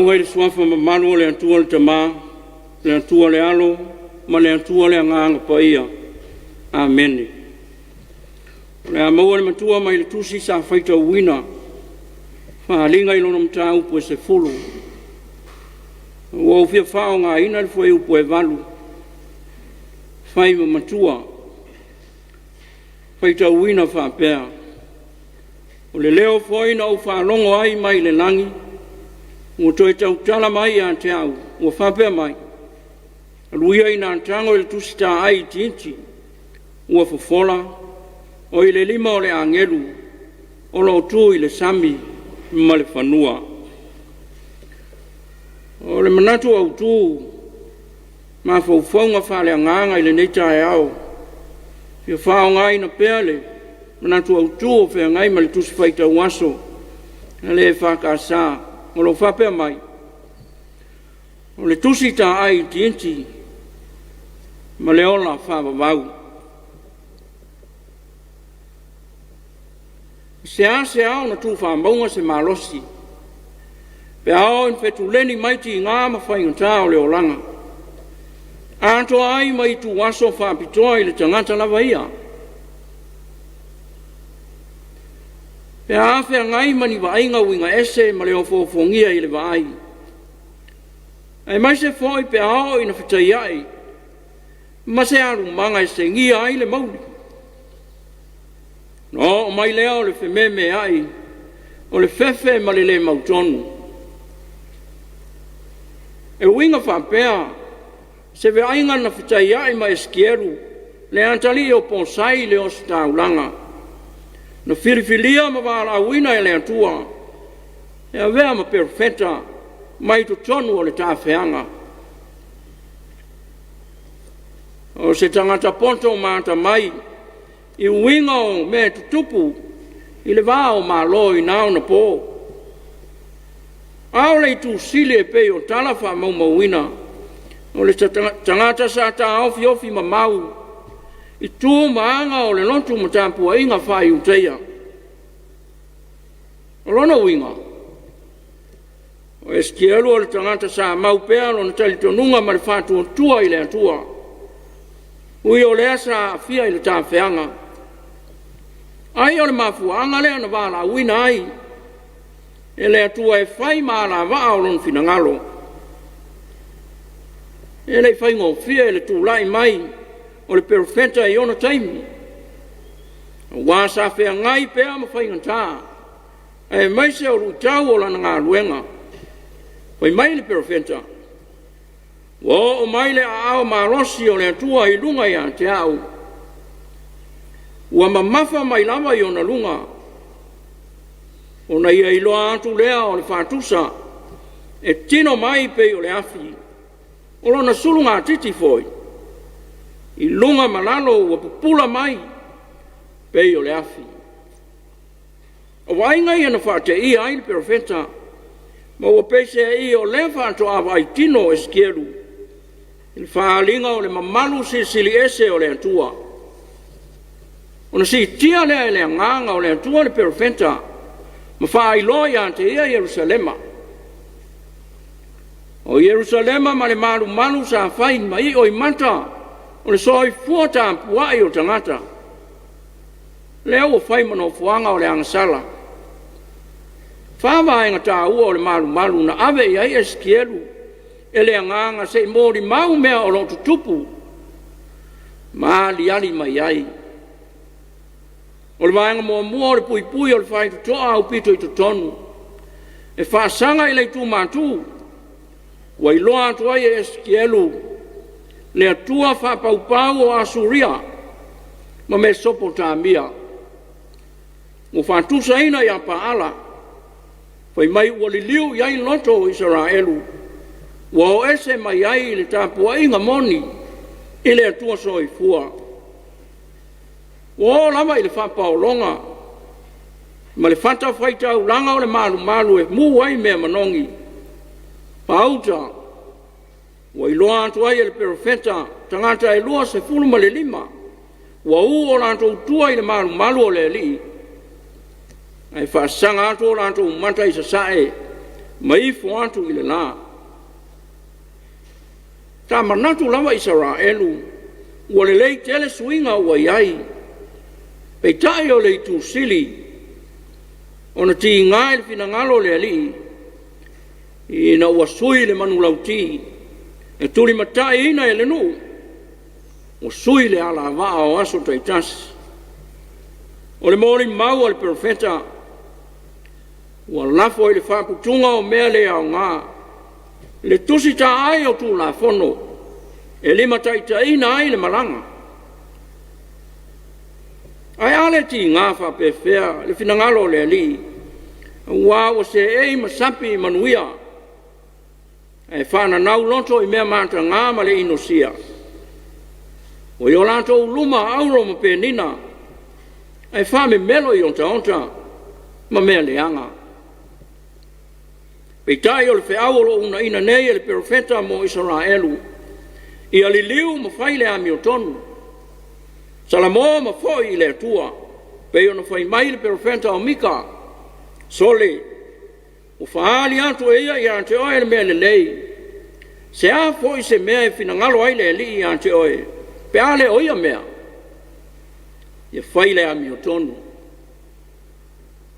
Lauga i le Suafa mamalu o le Atua le Tama, le Atua le Alo ma le Atua le Agaga Paia. Amene. O le a maua le matua mai le tusi sa faitauina, faaaliga i lona mataupu e 10. Ua ou fia faaaogaina le fuaiupu e 8, fai ma matua, faitauina faapea, O le leo foi na ou faalogo ai mai le lagi ua toe tautala mai ia te au ua faapea mai, ‘Alu ia ina tago i le tusitaai itiiti ua fofola o i le lima o le agelu o lo o tu i le sami ma le fanua.’ O le manatu autu, mafaufauga faaleagaga i lenei taeao, ia faaaogaina pea le manatu autu o feagai ma le Tusi Faitau Aso a le EFKS o lo o faapea mai, o le tusi taai itiiti ma le ola faavavau. E seasea ona tufaamauga se malosi pe a oo ina fetuleni mai tiga ma faigata o le olaga, atoa ai ma ituaso faapitoa i le tagata lava ia. Pe a feagai ma ni vaaiga uiga ese ma le ofoofogia i le vaai, aemaise foi pe a oo ina fetaiai ma se alumaga e segia ai le mauli, ona oo mai lea o le fememeai, o le fefe ma le le mautonu. E uiga faapea se vaaiga na fetaiai ma Esikielu le atalii o posai i le ositaulaga, na filifilia ma valaauina e le Atua e avea ma perofeta mai totonu o le tafeaga. O se tagata poto ma atamai i uiga o mea e tutupu i le va o Malo i na ona po. A o le itu sili e pei o tala faamaumauina, o le tagata sa taofiofi mamau i tu ma aga o le lotu ma tapuaiga faa-Iuteia. O lona uiga, o Esikielu o le tagata sa mau pea lona talitonuga ma le faatuatua i le Atua, ui o lea sa aafia i le tafeaga. Ai o le mafuaaga lea na valaauina ai e le Atua e fai ma alavaa o Lona finagalo. E le i faigofie le tulai mai o le perofeta i ona taimi, aua sa feagai pea ma faigata, aemaise o luitau o lana galuega. Fai mai le perofeta, “Ua oo mai le aao malosi o le Atua i luga ia te au, ua mamafa mai lava i ona luga, ona ia iloa atu lea o le faatusa e tino mai pei o le afi, o lona sulugatiti foi i luga ma lalo ua pupula mai pei o le afi.” O vaaiga ia na faateia ai le perofeta, ma ua peiseai o lea faatoa vaai tino o Esikielu i le faaaliga o le mamalu silisili ese o le Atua. Ona siitia lea e le Agaga o le Atua le perofeta ma faailoa ia te ia Ierusalema. O Ierusalema ma le malumalu sa fai ma i'oimata o le soifua tapuai o tagata, lea ua fai ma nofoaga o le agasala. Fa vaega taua o le malumalu na ave i ai Esikielu e le Agaga se i molimau mea o lo o tutupu ma aliali mai ai. O le vaega muamua o le puipui o le faitotoa aupito i totonu e faasaga i le itu matu, ua iloa atu ai e Esikielu le Atua faapaupau o Asuria ma Mesopotamia, ua faatusaina ia Paala, fai mai ua liliu i ai loto o Isaraelu, ua o ese mai ai le tapuaiga moni i le Atua Soifua. Ua oo lava i le faapaologa ma le fatafaitaulaga o le malumalu e mu ai mea manogi, pauta ua iloa atu ai e le perofeta tagata e 25 ua u o latou tua i le malumalu o le Alii, ae faasaga atu o latou mata i sasae ma ifo atu i le la. Sa manatu lava Isaraelu ua lelei tele suiga ua i ai, peitai o le itu sili ona tiga i le finagalo o le Alii ina ua sui le manulauti e tulimataiina e le nuu, ua sui le alavaa o aso taitasi. O le molimau a le Perofeta, ua lafo i le faaputuga o mea le aoga le tusitaai o Tulafono e limataitaiina ai le malaga. Ae a le tiga faapefea le finagalo o le Alii, aua ua seei ma sapi i manuia, ae faananau loto i mea mataga ma le inosia. Ua i o latou luma auro ma penina, ae faamemelo i otaota ma mea leaga. Peitai o le feau o lo o uunaina nei e le Perofeta mo Isaraelu, ia liliu ma fai le amiotonu, salamo ma foi i le Atua, pei ona fai mai le Perofeta o Mika, “Sole, ua faaali atu e ia ia te oe le mea lelei. Se a foi se mea e finagalo ai le Alii ia te oe, pe a le o ia mea? Ia fai le amiotonu,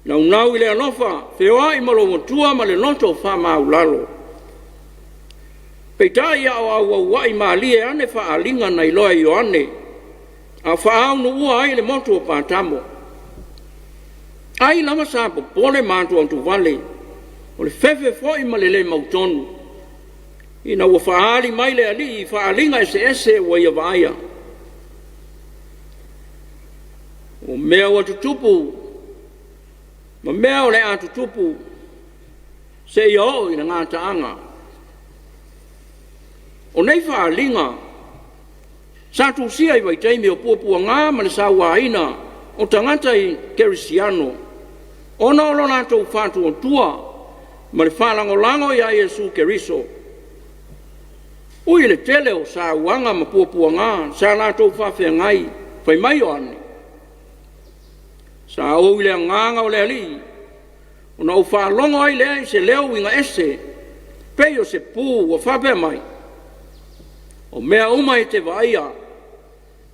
naunau i le alofa, feoai ma lou Atua ma le loto faamaualalo.” Peitai a o auauai malie ane faaaliga na iloa e Ioane a o faaunuua ai le motu o Patamo. Ai lava sa popole ma atuatuvale, o le fefe foi ma le lē mautonu ina ua faaali mai le Alii i faaaliga eseese ua ia vaaia. O mea ua tutupu ma mea o le a tutupu seia oo i le gataaga. O nei faaaliga sa tusia i vaitaimi o puapuaga ma le sauaina o tagata i kerisiano ona o lo latou faatuatua ma le faalagolago ia Iesu Keriso. Ui i le tele o sauaga ma puapuaga sa latou faafeagai, fai mai Ioane, “Sa ou i le Agaga o le Alii, ona ou faalogo ai lea i se leo uiga ese pei o se pu ua faapea mai, ‘O mea uma e te vaaia,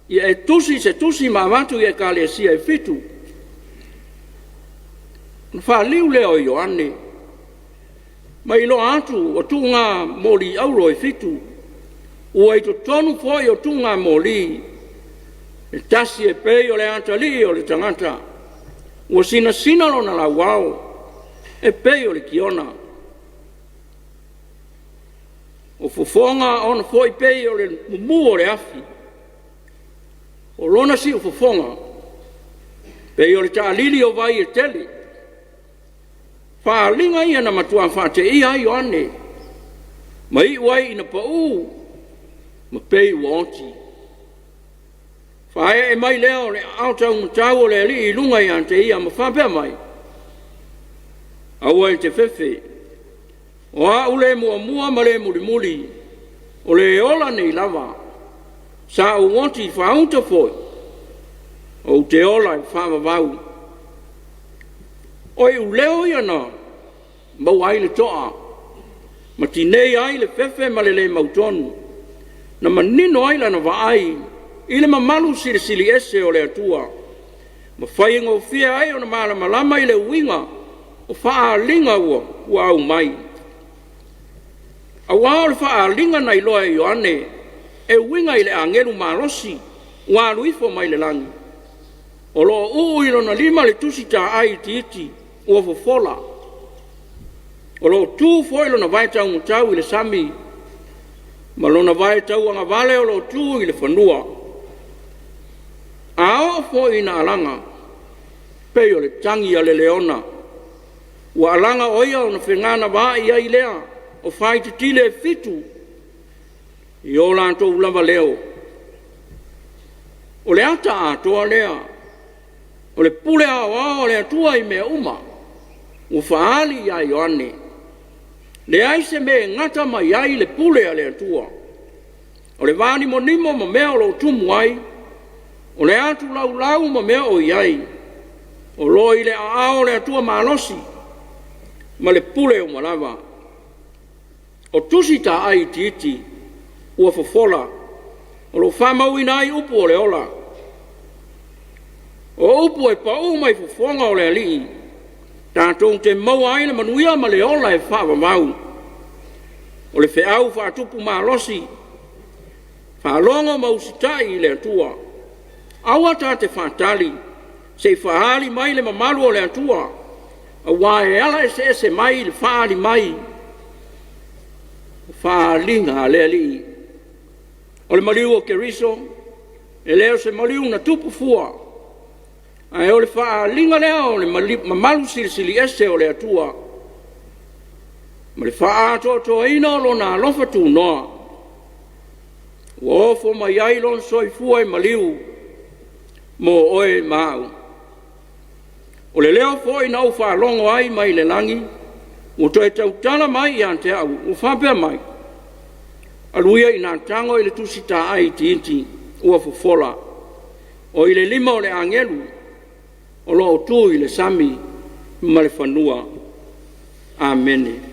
ia e tusi i se tusi ma avatu i Ekalesia e fitu.’” Ona faaliu lea o Ioane ma iloa atu o tuugamoli auro e fitu, ua i totonu foi o tuugamoli e tasi e pei o le atalii o le tagata, ua sinasina lona lauao e pei o le kiona. O fofoga ona foi pei o le mumu o le afi. O lona siufofoga pei o le taalili o vai e tele. O faaaliga ia na matua faateia ai Ioane ma iu ai ina pau ma pei ua oti. Faaee mai lea o le aao taumatau o le Alii i luga ia te ia ma faapea mai, “Aua e te fefe, o Au le muamua ma le mulimuli, o le ola nei lava. Sa ou oti faauta foi, ou te ola e faavavau.” O iuleo ia na maua ai le to'a ma tinei ai le fefe ma le lē mautonu, na manino ai lana vaai i le mamalu silisili ese o le Atua, ma faigofie ai ona malamalama i le uiga o faaaliga ua aumai. Aua o le faaaliga na iloa e Ioane e uiga i le agelu malosi ua alu ifo mai le lagi, o lo o uu i lona lima le tusitaai itiiti ua fofola, o lo o tu foi lona vae taumatau i le sami ma lona vae tauagavale o lo o tu i le fanua. A oo foi ina alaga, pei o le tagi a le leona, ua alaga o ia ona feganavaai ai lea o faitetile e fitu i o latou lava leo. O le ata atoa lea o le pule aoao a le Atua i mea uma ua faaali ia Ioane. Leai se mea e gata mai ai le pule a le Atua. O le vanimonimo ma mea o lo o tumu ai, o le atu laulau ma mea o i ai, o lo o i le aao o le Atua malosi. ma le pule uma lava. O tusi taai itiiti ua fofola o lo o faamauina ai upu o le ola, o upu e pau mai fofoga o le Alii tatou te maua ai le manuia ma le ola e faavavau. O le feau faatupu malosi, faalogo ma usitai i le Atua. Aua ta te faatali se i faaali mai le mamalu o le Atua, aua e ala eseese mai le faaali mai o faaaliga a le Alii. O le maliu o Keriso e le o se maliu na tupu fua, ae o le faaaliga lea o le mamalu silisili ese o le Atua ma le faaatoatoaina o Lona alofa tunoa ua ofo mai ai lona soifua i maliu mo oe ma au. O le leo foi na ou faalogo ai mai le lagi ua toe tautala mai ia te au ua faapea mai, “Alu ia ina tago i le Tusi Taai itiiti ua fofola o i le lima o le agelu o lo o tu i le sami ma le fanua.” Amene.